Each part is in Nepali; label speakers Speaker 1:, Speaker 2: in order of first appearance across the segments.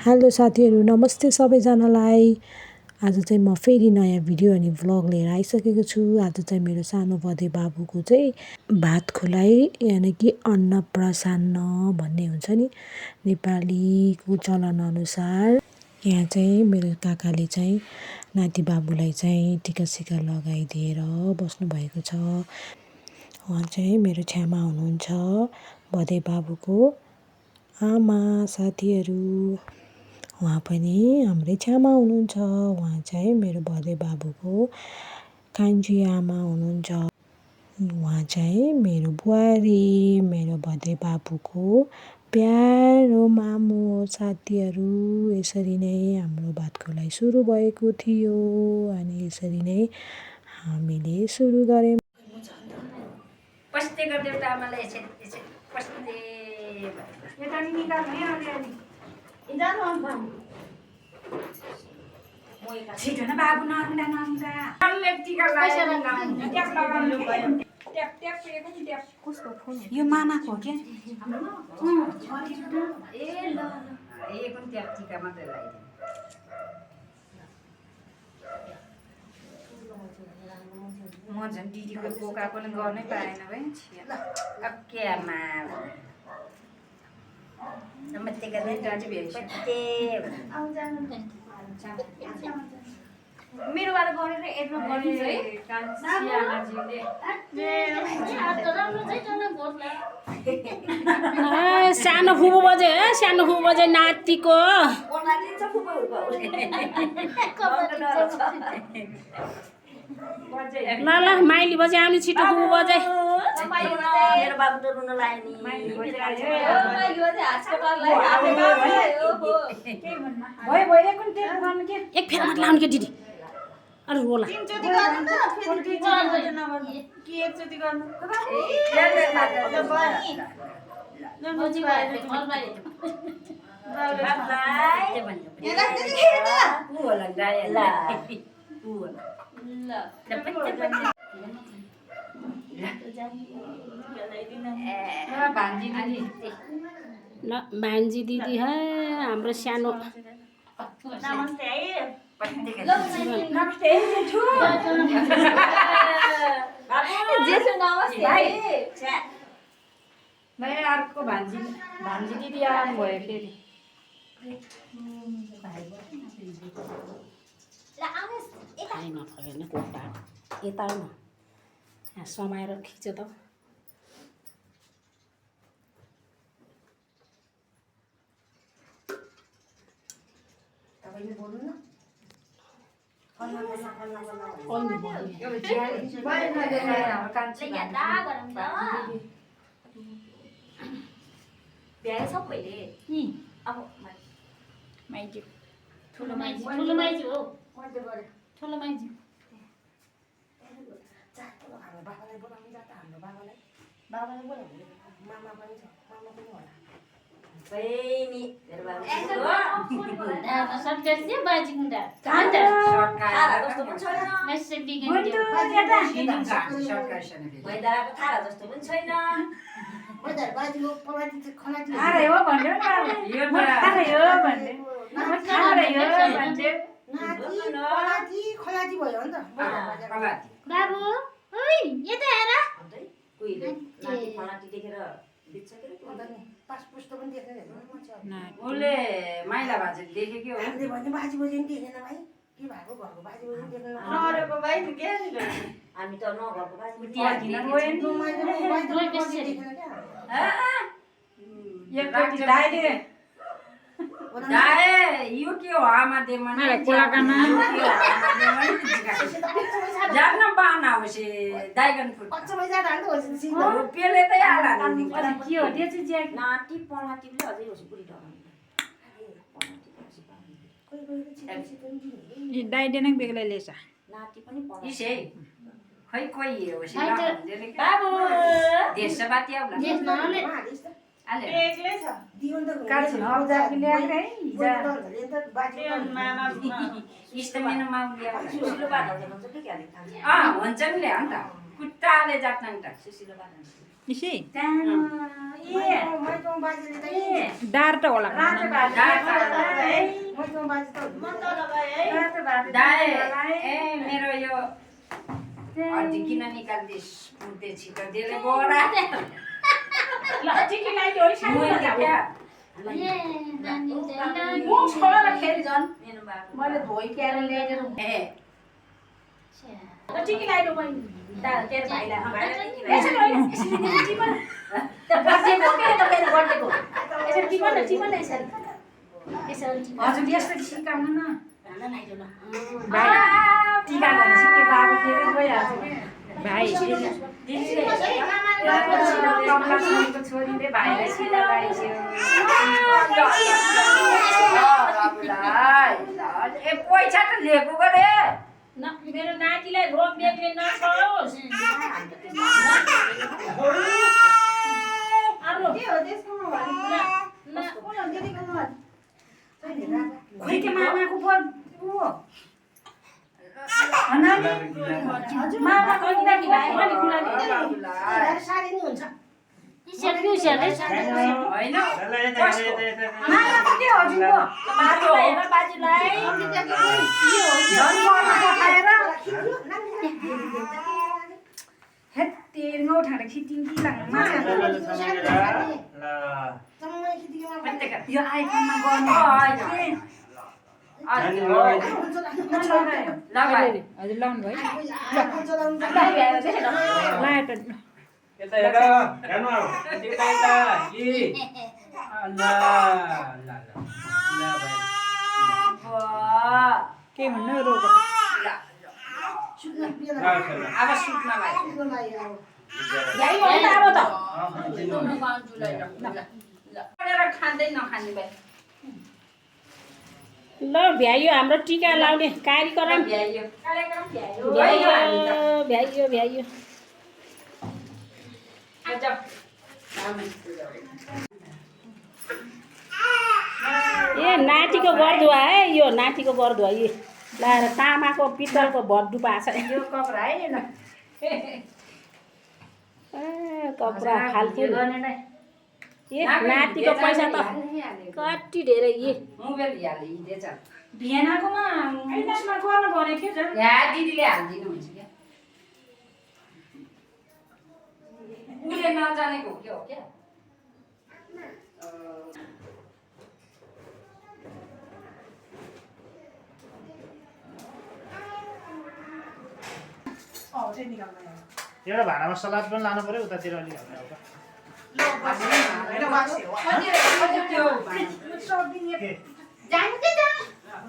Speaker 1: हेलो साथीहरू, नमस्ते सबैजनालाई। आज चाहिँ म फेरि नयाँ भिडियो अनि भ्लग लिएर आइसकेको छु। आज चाहिँ मेरो सानो बधे बाबुको चाहिँ भात खुवाइ यानि कि अन्नप्राशन भन्ने हुन्छ नि नेपालीको चलनअनुसार। यहाँ चाहिँ मेरो काकाले चाहिँ नाति बाबुलाई चाहिँ टिकासिका लगाइदिएर बस्नुभएको छ। उहाँ चाहिँ मेरो छ्यामा हुनुहुन्छ, बधे बाबुको आमा। साथीहरू, उहाँ पनि हाम्रै छ्यामा हुनुहुन्छ। उहाँ चाहिँ मेरो बधे बाबुको कान्छी आमा हुनुहुन्छ। उहाँ चाहिँ मेरो बुहारी, मेरो बधे बाबुको प्यारो मामु हो। साथीहरू, यसरी नै हाम्रो भात खुवाइ सुरु भएको थियो अनि यसरी नै हामीले सुरु गऱ्यौँ।
Speaker 2: पस्ते गर्दै त आमालाई यसरी पस्ते यता नि निकाल्ने अलिअलि जानु अन्त छिटो न बाबु नआउँदा टिका लगाउनु ट्याप लगाउनु ट्याप ट्याप पनि ट्याप कस्तो फोन यो मामाको हो क्या ए ल ए पनि ट्याप टिका मात्रै लगाइदिनु। म झन् दिदीको बोका पनि गर्नै पाएन भाइ अब के आमा नमस्ते गर्दै मेरो बारे गरेर एडमा गर्नु
Speaker 3: है सानो फुपू बजे सानो फुपू बजे नातिको ल ल माइली बजे आउनु छिटो फुपू बजे
Speaker 2: मेरो बाबु त रुन लाग्यो नि
Speaker 3: एक फेर मात्र लाउनु के दिदी अरे रोला ल भान्जी दिदी है हाम्रो सानो
Speaker 2: नमस्ते अर्को भान्जी दिदी आउनु भयो फेरि
Speaker 3: नफगेन कोटा यता आउन यहाँ समाएर खिच त
Speaker 2: भ्याए सबैले अब
Speaker 3: माइज्यू ठुलो माइज्यू हो ठुलो माइज्यू
Speaker 2: बाबालाई बोलाउनु मामा पनि छ मामा पनि होला बहिनी मेरो बाबु
Speaker 3: सबैले बाजी मुन्डा
Speaker 2: जस्तो पनि छैन
Speaker 3: मेसेज
Speaker 2: भइदाको थाहा जस्तो पनि छैन
Speaker 4: बाजीको पलाटी चाहिँ खलाटी
Speaker 2: थाहा हो भन्यो यो थाहा हो भन्यो
Speaker 4: नाति खलाटी भयो नि त
Speaker 3: बाबु ओइ यता हेर
Speaker 2: कोहीले नाति खलाटी देखेर बित्सकेर
Speaker 4: पासपुस्त पनि देखेन
Speaker 2: उसले माइला भाजी देखेको हो
Speaker 4: हामीले भने बाजी बजी पनि देखेन भाइ के भएको घरको बाजी बजी पनि देखेन
Speaker 2: नरेको भाइ के हामी त नघरको बाजी यो के हो आमा देमा जान्न बाना होसे दाइगन फुट पेले त आला के हो त्यो चाहिँ नाटी पलाटीले अझै होसे पुरी
Speaker 5: ये डाइडेनक बेग्लै लेछ
Speaker 2: नाटी पनि पलाटी इसै खै कोही होसे बाबु देश बाती आउला आले बेग्लै छ
Speaker 4: दिउन त
Speaker 2: काछ नौजा ल्याए
Speaker 4: बाजी
Speaker 2: मामा इष्टमेन माउलिया सुसिलो बात हुन्छ के के हुन्छ नि ल्या अन्त कुट्टाले जात्न नि त सुसिलो बात
Speaker 5: इसे
Speaker 2: ए
Speaker 4: मैले बाजीले त
Speaker 5: डार त होला
Speaker 2: डार दाइ ए मेरो यो हड्डी किन निकाल्दिस् पुर्ते छिटो त्यसले बोरा
Speaker 3: ल टिकी लगाइदियो है सानो
Speaker 2: क्या
Speaker 3: मुख छोडेर फेरि झन् मैले धोइ क्याएर ल्याएर
Speaker 2: ए
Speaker 3: टिकी लगाइदियो मैले के अरे भाइलाई यसरी होइन यसरी टिपन बर्थडे बोके त फेरि बर्थडेको यसरी टिपन यसरी यसरी
Speaker 5: हजुर यसरी सिकाउनु न
Speaker 3: भाइ टिका गर्न सिके बाबु फेरि गइहाल्छ
Speaker 5: भाइ
Speaker 3: दिदीले कमला छोरीको छोरीले भाइलाई सिधा लगाइदियो
Speaker 2: ए पैसा त लिएको गरे
Speaker 3: न मेरो नातिलाई रोग बेग्रे नछोडोस् अरु
Speaker 4: के हो त्यसकोमा
Speaker 5: खोइ के मामाको पो अनानी
Speaker 3: मामा कहिँदा कि भाइ अनि कुराले
Speaker 4: साडी नि हुन्छ
Speaker 2: होइन
Speaker 5: मामाको के हजुरको
Speaker 3: बाजुलाई हेर बाजुलाई
Speaker 5: हे तेल उठाएर खिचिङ कि लाग्नु यो आइफोनमा गर्नु हजुर लाउनु भयो
Speaker 6: यता हेर हेर्नु यता यता यी ल भाइ
Speaker 5: के भन्नु रोग
Speaker 2: अब सुत्न लाग्यो
Speaker 3: यही हो त अब त
Speaker 2: खाँदै नखाने भाइ
Speaker 3: ल भ्याइयो हाम्रो टिका लाउने कार्यक्रम
Speaker 2: भ्याइयो
Speaker 3: भ्याइयो ए नातिको गर्दुवा है यो नातिको गर्दुवा यो लाएर तामाको पित्तलको भड्डु पाछ
Speaker 2: यो कपडा है न
Speaker 3: कपडा फाल्तु ए नातिको पैसा त कति धेरै ए
Speaker 2: मोबाइल हालिदिएछ
Speaker 5: भिएनाकोमा उसमा गर्नु भनेको थियो झन्
Speaker 2: यहाँ दिदीले हालिदिनु हुन्छ क्या उसले नजानेको हो क्या
Speaker 6: एउटा भाँडामा सलाद पनि लानु पर्यो उतातिर अलिक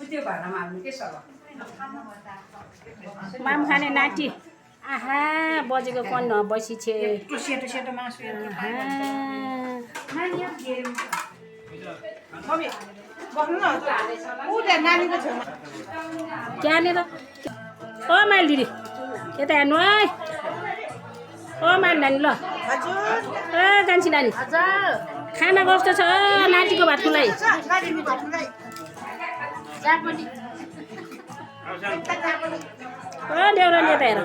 Speaker 2: त्यो भाँडामा हाल्नु के सल्लाह
Speaker 3: माम खाने नाति आहा बजेको कन बसी छे
Speaker 5: सेतो सेतो मासु
Speaker 3: त्यहाँनिर ओ माइल दिदी यता हेर्नु है ओ माइल नानी ल ए कान्छी नानी खाना कस्तो छ नातिको भातुलाई ओ देउरा नि यता हेर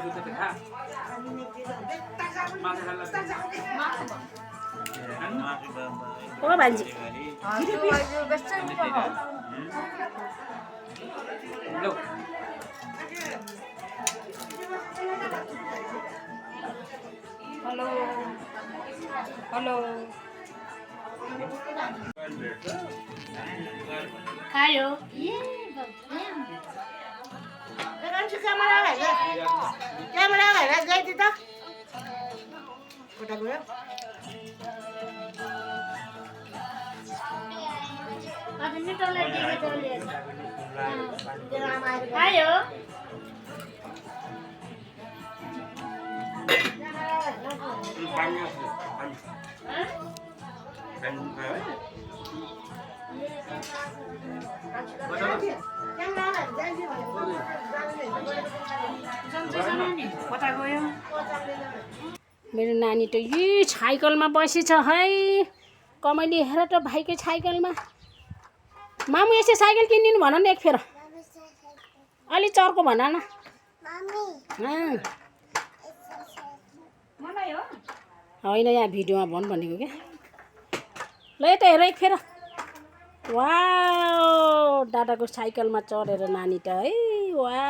Speaker 3: ओ भान्जी
Speaker 5: हेलो हेलो
Speaker 3: खायो
Speaker 4: क्यामेरा हेरेर गइदिए त कता गयो
Speaker 3: खायो
Speaker 5: कता गयो
Speaker 3: मेरो नानी त यी साइकलमा बसेछ है कमैली हेर त भाइकै साइकलमा मामु यसै साइकल किनिदिनु भन न एक फेर अलि चर्को भन न
Speaker 5: मलाई हो
Speaker 3: होइन यहाँ भिडियोमा भन् भनेको क्या ल यता हेर एक फेर वाउ दादाको साइकलमा चढेर नानी त है वा